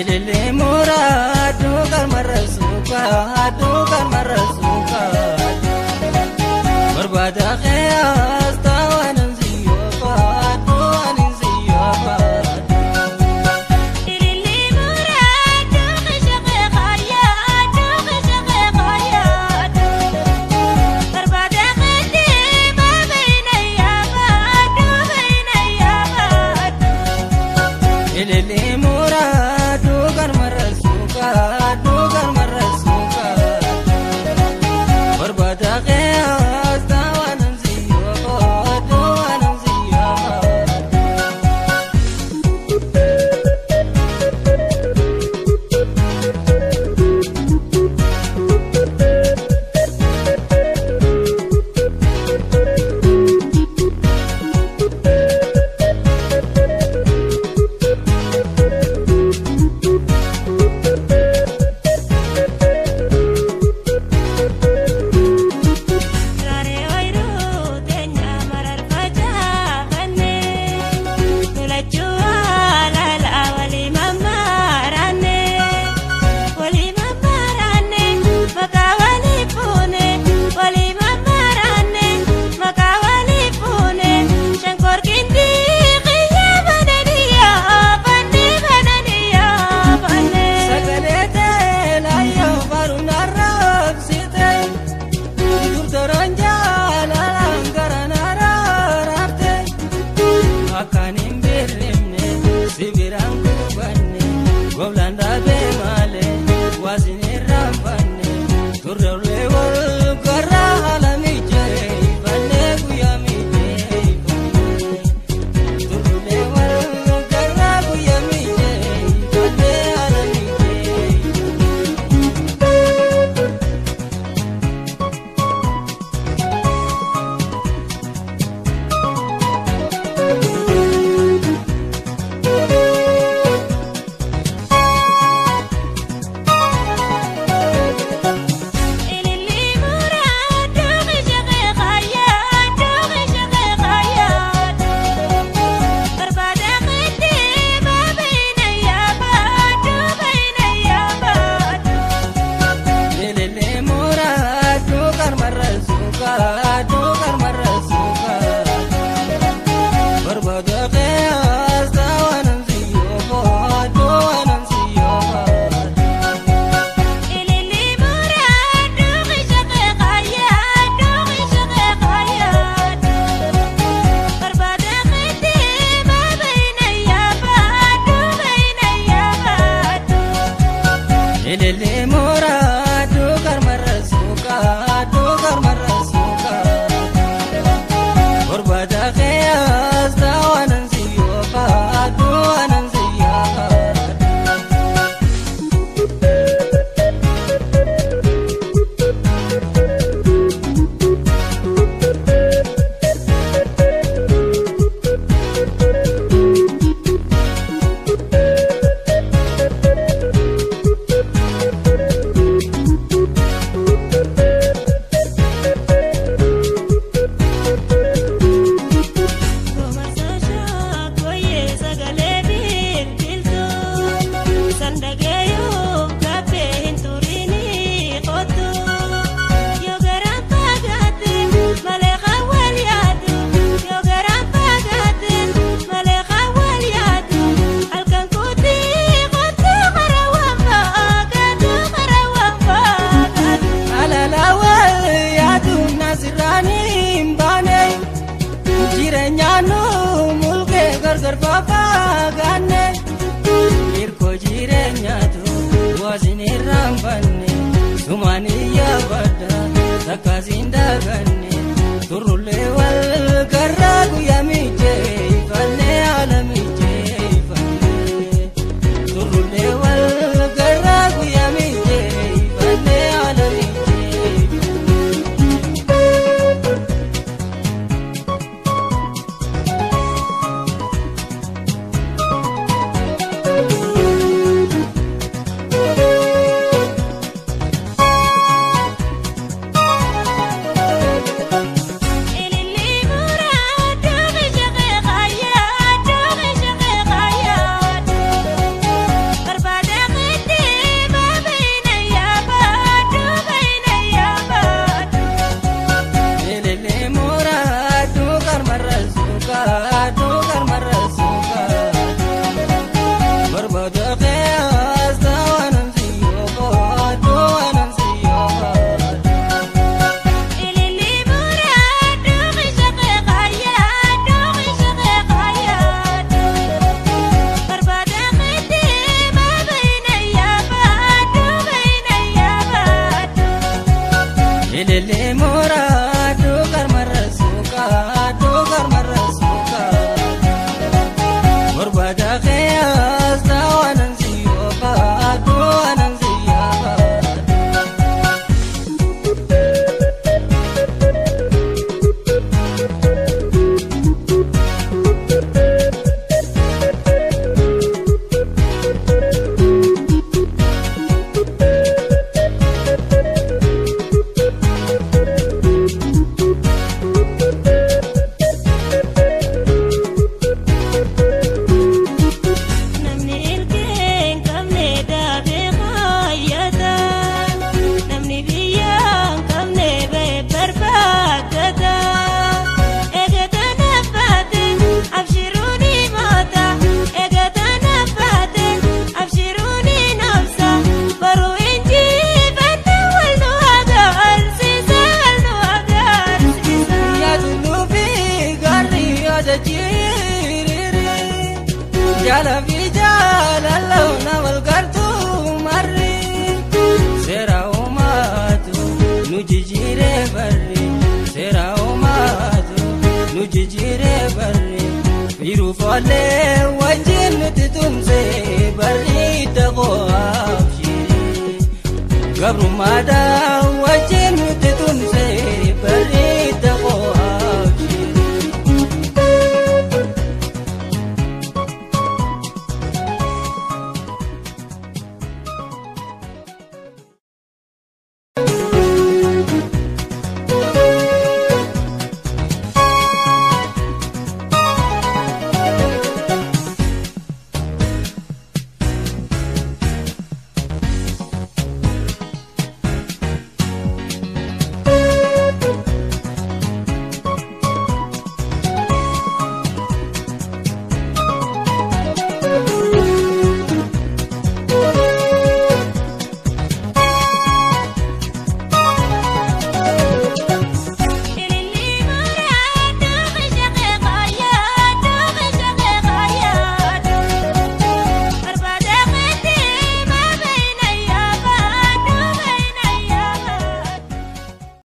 Ilele mora dogar marasuka dogar marasuka barbada khayas tawanan ziyofa tawanan ziyofa Ilele mora dogar shaqeeqaya dogar shaqeeqaya barbada khadi ma baynaya do baynaya. Ilele mora dogar marasuka dogar marasuka barbada khayas tawanan ziyofa tawanan ziyofa. Raaree ooyiruu teenya mararfacaafanne lolachuu alaalaa walii mammaaraanne walii mammaaraanne maqaa walii fuune walii mammaaraanne maqaa walii fuune shankoorkindii qiyyaa bananiyaa fannee bananiyaa fannee. Sagalee teelayyoo baruun arraabsite durtoraan jaalalaan garaan araarafte akkaan hin birrimne sibiraan gubanne goblaan dhaabee malee waasin irraanfanne turre wal garraa haala mijeeffanne guyyaa mijeeffanne turre wal garraa guyyaa mijeeffanne haala mijeeffanne. Jala fi jaalala na wal gartuu marri seera uumaatu nu jijjiiree barri seera uumaatu nu jijjiiree barri fiiruuf olee.